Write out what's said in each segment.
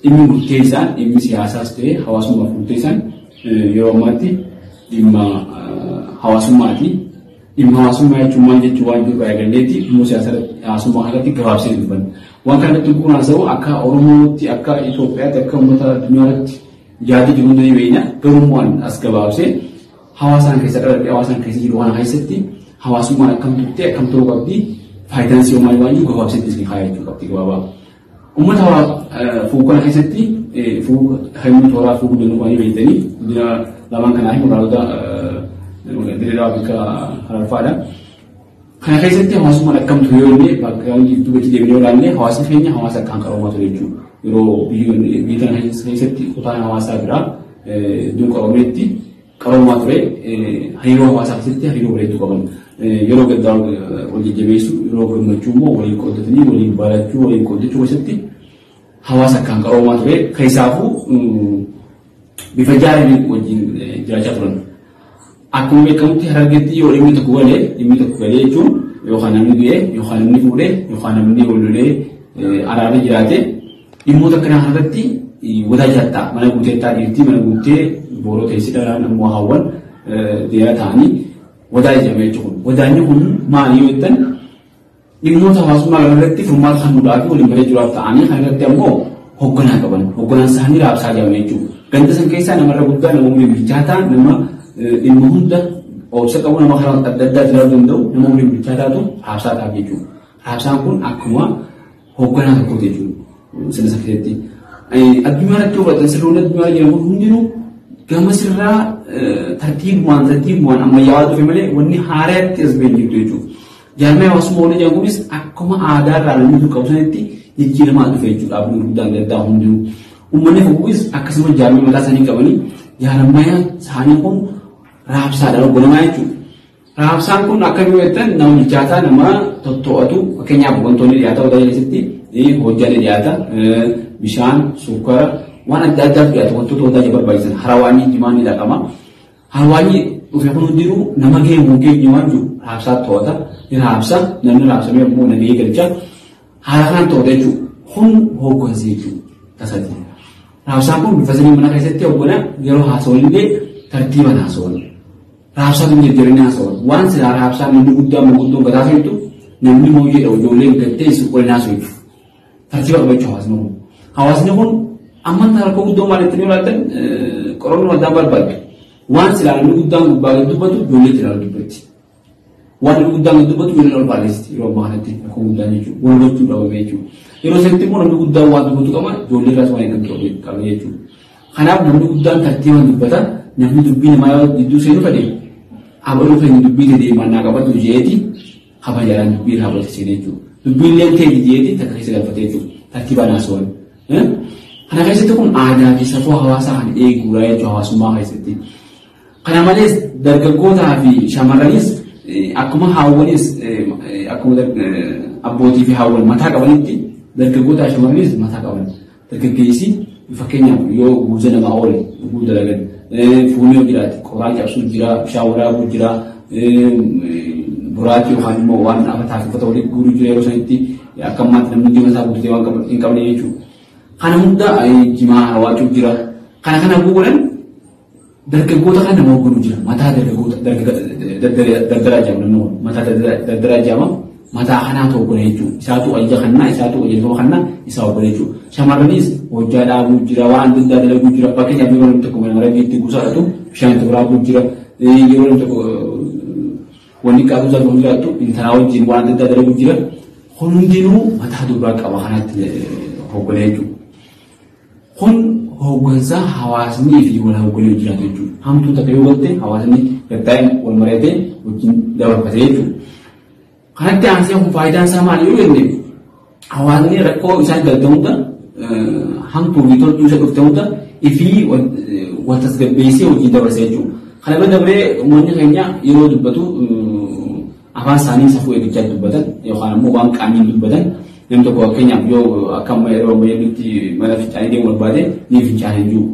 Dhimmi murteessaan dhimmi siyaasaas ta'e hawaasummaaf murteessaan yeroo ammaatti dhimma hawaasummaati. Dhimma hawaasummaa jechuun maal jechuu waan jiru eegalleetti dhimma hawaasummaa kanatti gabaabsee dubbanna. Waan kanatti kun haasa'u akka Oromootti, akka Itoophiyaatti, akka uummata addunyaatti yaada jiru hunda ni beekna. Garuu waan as gabaabsee hawaasaan keessa dhaladhee hawaasaan keessa jiru kana keessatti hawaasummaan akkam turte, akkam ta'uu qabdi, faayidaan isii maal waan jiru gabaabseetti isin kaa'ee jechuu qabdi gabaabaa. Uummata fuukana keessatti fuuka hedduu tooraa fuukuu danda'u waan beektanii guddina lamaan kanaa fi magaalota Dirree bakka Hararfaadha. Kana keessatti hawaasummaan akkam ture yoo jenne bakka duubatti deebinee ilaalle hawaasni keenya hawaasa akkaan qaroomaa ture jechuudha. Yeroo biyya tana keessatti kutaan hawaasaa biraa iddoon qaroomeetti qaroomaa ture hariiroo hawaasaa keessatti hariiroo bareedduu qaban. Yeroo gaddaa wal jajjabeessu, yeroo gammachuu immoo waliin qooddatanii waliin barachuu, waliin qooddachuu keessatti hawaasa akkaan qaroomaa ture. Keessaafuu bifa jaaranii wajjin jiraachaa turan. Akkuma beekamutti Harargeetti yoo dhimmi tokko galee, dhimmi tokko galee jechuun yookaan namni du'e, yookaan namni fuudhe, yookaan namni wal lolee araarri jiraate dhimmoota akkanaa kanarratti wadaa jiraata. Mana guutee ta'a dhiirti, mana guutee booroo teessi dhalaan ammoo hawwan deeraa ta'anii wadaa jedhama jechuudha. Wadaanni kun maali yoo jettan dhimmoota hawaasummaa kanarratti furmaata kan nuudhaa fi waliin bareechuudhaaf ta'anii kanarratti ammoo hoogganaa qaban. Hoogganaan isaanii raabsaa jedhama jechuudha. Ganda san keessaa namarra guddaa nama umurii bilchaataa nama dhimma hunda obsa qabu nama karaa adda addaa ilaaluu danda'u nama umurii bilchaataatu raabsaa ta'a jechuudha. Raabsaan kun akkuma hoogganaa tokkooti jechuudha. Sirna sana keessatti. Addunyaa irratti hubatan sirnoonni addunyaa jiran kun hundinuu gama sirraa tartiibumaan ammayyaawaa dhufe malee wanni haaraatti as bahee jirtu jechuudha. Jaarmee hawaasummaa waliin jiran kunis akkuma aadaa irraa namni dur qabu sanitti jijjiiramaa dhufe jechuudha. Dhaabbiin gurguddaan adda addaa hundinuu. Uummanni fuu'is akkasuma jaarmee mataa isaanii qabanii jaarmaya isaanii kun raabsaadhaan hogganamaa jechuudha. Raabsaan kun akka yoo jettan nama bilchaataa nama tottoo'atu fakkeenyaaf wantoonni dhiyaata wadaa keessatti hojjaa ni dhiyaata bishaan sukkara waan adda addaatu dhiyaata wantoota wadaa barbaachisan harawaanii jimaan ni dhaqama. Harawaanii dhufe kun hundinuu nama gahee moo geenye waan jiru raabsaa to'ata ni raabsa namni raabsamee ammoo nagahee galcha haala kanaan to'ata jechuudha. Kun hooggansa jechuudha tasatti. Raabsaan kun bifa sanii mana keessatti hooggana yeroo haasawwan illee tartiibaan haasawwan. Raabsaa kun jajjabinni haasawwan. Waan silaa raabsaa namni guddaa manguddoon gataa feetu namni mooyyee ijoolleen gattee isin waliin haasawuu jechuudha. Tartiiba qabachuu hawaasni kun. Hawaasni kun amma rakkoo guddoo maal ittiin ilaaltan qorannoo addaan barbaaddu. Waan silaa namni guddaan gubbaa gad dubbatu ijoollee silaa dubbatti. Waan namni guddaan gad dubbatu ijoolleen ol faalleessiti yeroo ammaa kanatti rakkoo guddaan jechuudha. Wal gochuu dhabame jechuudha. Yeroo sanitti immoo namni guddaan waan dubbatu qaba ijoollee irraas waan eegamtu qaba jechuudha. Kanaaf namni guddaan tartiibaan dubbata namni dubbii namaa yoo gidduu seenu fedhe abaluu keenya dubbii ta'e deemaan naa qabatu jeeti kabajaadhaan dubbii irraa bata seene jechuudha. Dubbiin illee ta'e jeeti takka keessa galfate jechuudha. Tartiibaan haasawwan. Kana keessatti kun aadaa fi safuu hawaasaa kan eeguudha jechuudha hawaasummaa keessatti. Kana malees dargaggootaa fi shamarranis akkuma haawwanis akkuma abbootii fi haawwan mataa qabanitti dargaggootaa fi shamarranis mataa qaban. Dargaggeessi fakkeenyaaf yoo guuza namaa oole guuza dalagan fuunii yoo jiraate qoraan cabsuu jira bishaan waraabuu jira boraatii yookaan immoo waan afataa fi uffata walitti guuruu jira yeroo sanitti akka ammaatti namni jimaa isaa guutatee waan hin qabne jechuudha. Kana hunda jimaa hawaachuu jira. Kana kana godhan dargaggoota kana nama hoogganuu jira. Mataa dargaggoota dardaraa jedhama namni kun. Mataa dardaraa jedhama. Mataa kanaatu hooggana jechuudha. Isaatu ajaja kannaa, isaatu qajeelfama kannaa, isaa hooggana jechuudha. Shamarranis hojjaa dhaabuu jira, waan adda addaa dalaguu jira. Fakkeenyaaf yeroo namni tokko mana maragii buusaa dhatu bishaan itti waraabuu jira. Yeroo namni tokko wanni qaatu isaa tokko jiraattu intalaa wajjin waan adda addaa dalaguu jira. Hundinuu mataa durbaa qaba kanatti hooggana jechuudha. Kun hooggansa hawaasnii fi wal hoogganee jiraatu jechuudha. Hamtuu takka yoo galte hawaasni gattaa'een wal mari'atee wajjin dabarfatee jechuudha. Kanatti aansee kun faayidaan isaa maali yoo jenne hawaasni rakkoo isaan galte hunda hamtuu fi toltuu isa dhufte hunda ifii wal tasgabbeessee hojii dabarsa jechuudha. Kana bira dabree uummanni keenya yeroo dubbatu afaan isaanii safuu eeggachaa dubbatan yookaan ammoo waan qaaniin dubbatan namni tokko fakkeenyaaf yoo akka amma yeroo ammayyaatti mana fincaanii deemuu barbaade ni fincaanii hin jiru.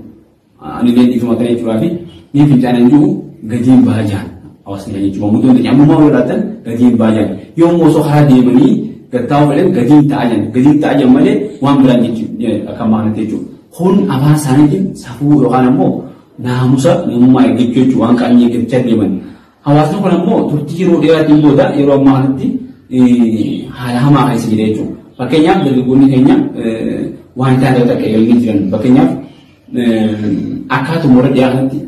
Ani illee dhiifama kana jechuudhaa fi ni fincaanii hin jiru gadiin bahaa jiran hawaasni keenya jechuudha. Manguddoon keenya ammumaa yoo laatan gadiin bahaa jiran. Yoo immoo osoo karaa deemanii gattaa'uu fedhan gadiin ta'aa jiran. Gadiin ta'aa jiran malee waan biraan jechuudha akka ammaa kanatti jechuudha. Kun afaan isaaniitiin safuu yookaan ammoo naamusa namummaa eeggachuu jechuudha waan qaanii eeggachaa deeman. Hawaasni kun ammoo turtii yeroo dheeraatiin booda yeroo ammaa kanatti haala hamaa keessa jira jechuudha. Fakkeenyaaf dargaggoonni keenya waan isaan irratti akka eegalanii jiran fakkeenyaaf akkaatuma warra dhiyaa kanatti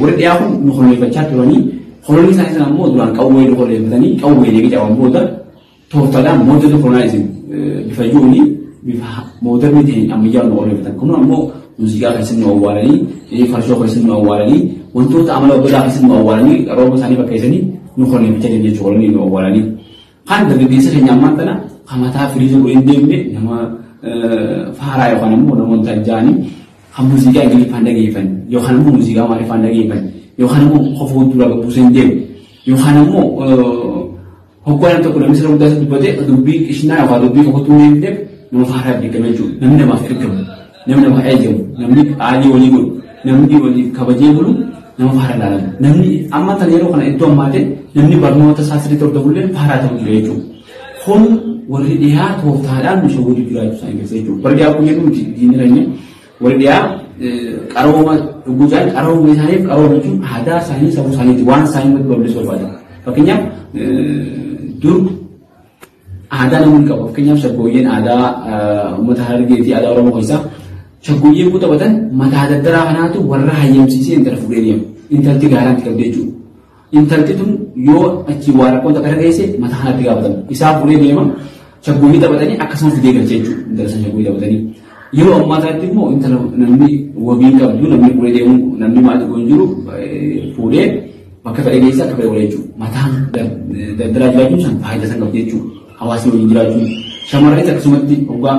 warri dhiyaa kun nu koloneeffachaa turanii kolonii isaanii sana ammoo duraan qawwee nu koloneeffatanii qawwee eegee caban booda tooftaadhaan moodernii koloniyaalizim bifa yuuni bifa mooderni ta'een ammayyaa nu koloneeffatan. Kun ammoo muuziqaa keessatti nu awwaalanii, farshoo keessatti nu awwaalanii, wantoota amala badaa keessatti nu awwaalanii, qarooma isaanii bakkeessanii nu koloneeffachaa jiran jechuudha kolonii nu awwaalanii. Kan dargaggeessa keenya ammaan tana kan mataa firiiza godhee hin deemne nama faaraa yookaan ammoo namoota ja'anii kan muuziqaa Ingiliffaan dhageeffan yookaan ammoo muuziqaa Amaariffaan dhageeffan yookaan ammoo kofoo dura buusee hin deemne yookaan ammoo hoggaan tokko namni sirra guddaa dubbate dubbii qishnaa yookaan dubbii fokkottuu hin deemneef nama faaraa beekame jechuudha. Namni namaaf ergamu, namni namaaf eeyyamu, namni qaalii walii godhu, namni waliif kabajee bulu nama faaraa ilaalamu. Namni amma tan yeroo kana iddoo ammaa ta'e namni barnoota isaa sirriitti hordofullee faaraa ta'uu jira jechuudha. Kun warri dhiyaa tooftaadhaan nu shawwatu jiraachuu isaanii keessa jechuudha. Warri dhiyaa kun jedhu miti diinni keenya warri dhiyaa qarooma dhuguu isaanii qarooma isaaniif qarooma jechuun aadaa isaanii safuu isaaniiti waan isaanii irratti babal'isuu barbaadan. Fakkeenyaaf dur aadaa namoonni qabu. Fakkeenyaaf shaggooyyeen aadaa uummata Harargeetii aadaa Oromoo keessaa shaggooyyeen kun taphatan mataa daddaraa kanaatu warra hayyamsiisee intala fuudhee deema. Intalti gaaraatti qabdi jechuudha. Intalti tun yoo achi waa rakkoon takka geesse mataa kanatti gaafatama. Isaa fuudhee deema shaggooyyee taphatanii akkasuma fidee galchee jechuudha. Intala sana shaggooyyee taphatanii. Yeroo ammaa kanatti immoo intala namni wabii qabdu namni fuudhee deemu namni maatii hin jiru fuudhee bakka fedhe geesse akka fedhe godhe jechuudha. Mataan daddaraa jiraachuun san faayidaa san qabdi jechuudha. Hawaasni waliin jiraachuun. Shamarranis akkasumatti hoggaa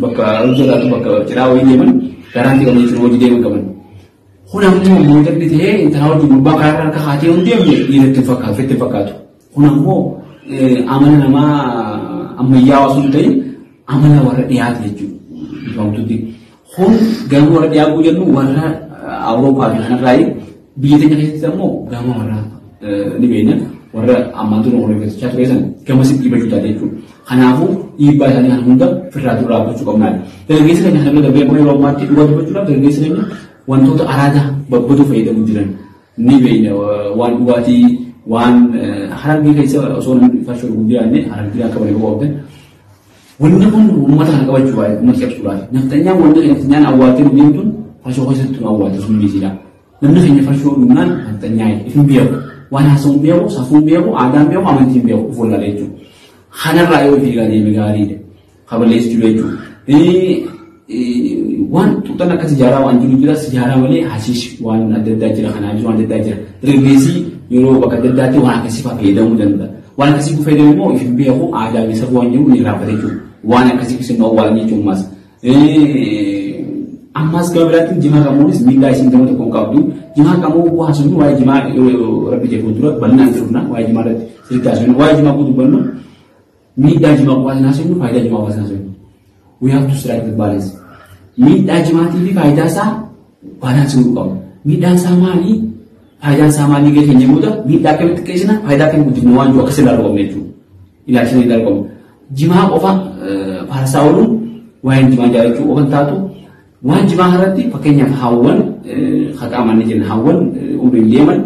bakka hojjetaatu bakka cidhaa wayii deeman garaantii qaban jechuudha hojii deeman qaban. Kun ammoo mooderni ta'ee intala hojii gurbaa karaa harka kaatee hin deemne dhiiratti hin fakkaatu ofitti hin fakkaatu. Kun ammoo amala namaa ammayyaawaa osoo hin ta'in amala warra dhiyaate jechuudha. Bifamtutti. Kun gama warra dhiyaa jennu warra Awurooppaa fi kanarraa biyya teenya keessatti ammoo gama warra ni beekna warra ammaan dura hordofachaa ture san gamasitti dhiibachuu taate jechuudha. Kanaafuu dhiibbaa isaanii kana hunda firraa dura dhaabbachuu qabna. Dargaggeessa keenya kana bira darbee ammoo yeroo ammaatti dhugaa dubbachuudhaaf dargaggeessa keenya wantoota araada babbaduu fayyadamu jiran ni beekna waan dhugaatii waan Harargee keessa osoo namni farshoo dhuguu jiraanne Harargee akka malee qabdan. Wanni kun uummata kana qabachuu baay'ee uummata cabsuudhaaf. Nafxanyaan wanni nafxanyaan awwaaltee nu deemtuun farshoo keessatti nu awwaalte sun miisiidha. Namni keenya farshoo dhugnaan nafxanyaa ifin beeku. Waan haasa'uun beeku, safuun beeku, aadaan beeku, amantiin beeku of wallaala jechuudha. Kanarraa yoo fiigaa deeme gaariidha. Kaballeessi jiru jechuudha. Waan tuqxan akka sijaaraa waan jiru jira sijaaraa malee hashiish waan adda addaa jira kanaafis waan adda addaa jira. Dargaggeessi yeroo bakka adda addaatti waan akkasii fa'aa fayyadamuu danda'a. Waan akkasii fayyadamu immoo ifin beeku aadaa fi safuu waan jiru ni raafata jechuudha. Waan akkasii keessatti nu awwaalan jechuun ammaas. Ammaas gama biraatiin jimaa qamuunis miidhaa isiin gama tokkoon qabdu. Jimaa qamuu waan sun waa'ee jimaa rabbi jedhu fuuldura bal'inaan jirufna waa'ee jimaa irratti sirriitti haasofnu. Waa'ee jimaa kun dubbannu miidhaa jimaa qofaa hin haasofnu faayidaa jimaa qofaa hin haasofnu. We have to strike the balance. Miidhaa jimaatii fi faayidaa isaa balance godhuu qabna. Miidhaan isaa maali? Faayidaan isaa maali? Gahee keenya booda miidhaa akkamitti xiqqeessina? Faayidaa akkamitti guddifna waan jiru akkas ilaaluu qabna jechuudha. Ilaalcha ilaaluu qabna. Jimaa qofa faarsaa ooluun waa'een jimaa jaalachuu qofa taatu waan jimaa irratti fakkeenyaaf hawwan haqaaman ni jenna hawwan umriin deeman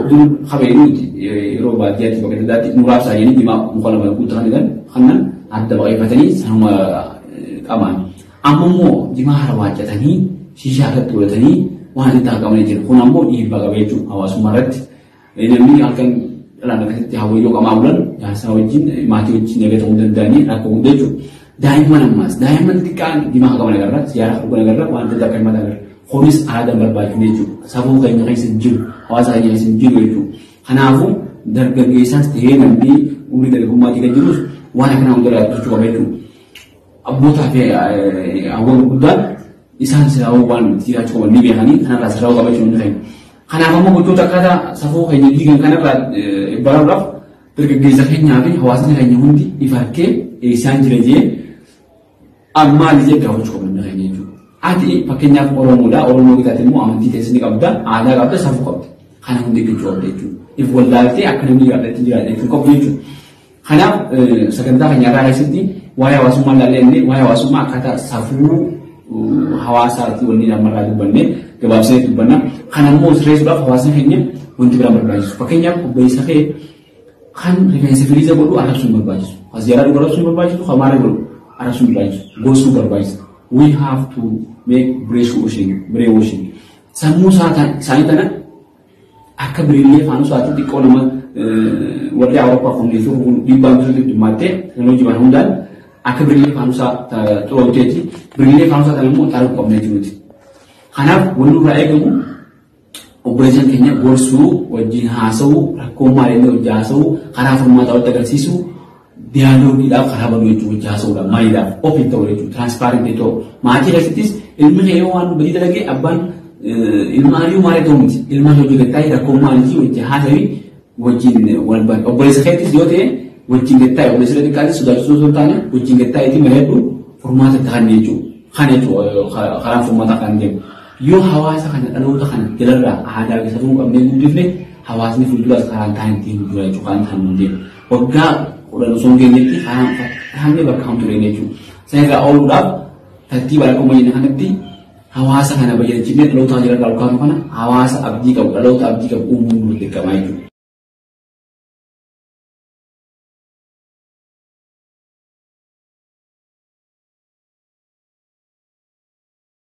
dur habeenuuti yeroo baadiyyaatti bakka adda addaatti muraasa jedhanii jimaa muka lama guutuu kan jedhan kannan adda baqeeffatanii sanuma qaban. Amma immoo jimaa hara waajjatanii shishaa irratti godhatanii waan adda addaa qabanii jiru. Kun ammoo dhiibbaa qaba jechuudha hawaasummaa irratti. Namni halkan dhalaan akkasitti hawwayyoo qamaa bulan jaarsaa wajjin maatii wajjin nagaa ta'uu danda'anii rakkoo guddaa jechuudha. Daa'imman ammaas daa'imman xiqqaan jimaa qaban agarra siyaara qaban agarra waan adda addaa kan himan agarra. Kunis aadaa barbaachifne jechuudha. Safuu keenya keessa hin jiru hawaasa keenya keessa hin jiru jechuudha. Kanaafuu dargaggeessaas ta'ee namni umrii dargaggummaatii kan jirus waan akkanaa hunda dhaabbachuu qaba jechuudha. Abbootaa fi hawwan guddaan isaan siraawuu waan jiraachuu qaban ni beekanii kanarraa siraawuu qaba jechuudha hundi keenya. Kanaaf ammoo gochoota akkaataa safuu keenya diigan kanarraa baruudhaaf dargaggeessa keenyaa fi hawaasni keenya hundi if harkee eessaan jira jee maali jee gaafachuu qabna hundi keenya jechuudha. Ati fakkeenyaaf Oromoodha. Oromoo taate immoo amantii teessee ni qabda, aadaa qabda, safuu qabda. Kana hundi eeggachuu qabda jechuudha. If wallaaltee akka namni jiraatu jiraatu jechuu qabdu jechuudha. Kanaaf sagantaa keenya irraa keessatti waa'ee hawaasummaa ilaallee inni waa'ee hawaasummaa akkaataa safuu hawaasaati wanni ammarraa dubbanne gabaabsinee dubbanna. Kana immoo sirreessuudhaaf hawaasni keenya wanti biraan barbaachisu. Fakkeenyaaf obboleessa kee kan rifeensa firiiza godhu arrabsuu hin barbaachisu. Kan ziyaraa dhugu arrabsuu hin barbaachisu, kan maara godhu arrabsuu hin barbaachisu. Gorsuu barbaachisa. We have to make brainwashing, brainwashing. Sammuu isaanii tana akka biriillee faanusaatii xiqqoo nama warri Awurooppaa kunneen fi dhiibbaan bisu dhimmaattee teekinooloojii waan hundaan akka biriillee faanusaa xuroomteeti. Biriillee faanusaa kana immoo xaaruu qabnee jiruuti. Kanaaf wanni nurraa eegamu obboleessan keenya gorsuu, wajjin haasa'uu, rakkoo maalillee wajjin haasa'uu, karaa furmaataa walitti agarsiisuu, diyaalogiidhaaf karaa banuu jechuudha wajjin haasa'uudhaaf maaliidhaaf ofiin ta'uu jechuudha transparent ta'uu. Maatii keessattis ilmi kee yoo waan badii dalage abbaan ilma ari'uu maalii ta'uu miti. Ilma hojii gattaa'e rakkoo maaliitii wajjin haasa'ii wajjin wal bari. Obboleessa keettis yoo ta'e wajjin gattaa'e obboleessa xiqqaatis sodaachisuu osoo hin taane wajjin gattaa'eetii mari'adhu furmaata itti kenni jechuudha. Kana jechuudha karaan furmaataa kan deemu. Yoo hawaasa kana dhaloota kana jalarraa aadaa fi safuu qabnee guddifne hawaasni fuulduraas karaan ta'an ittiin jira jechuudha karaan ta'an hin deemu. Waggaa 10 osoo hin geenyetti karaan taa'anii bakka hamtu deemu jechuudha. Sana irraa ooluudhaaf tartiiba akkuma jenne kanatti hawaasa kana bayyanachiifnee dhaloota jalarraa ol kaanu kana hawaasa abdii qabu dhaloota abdii qabu uumuun nu dirqama jechuudha.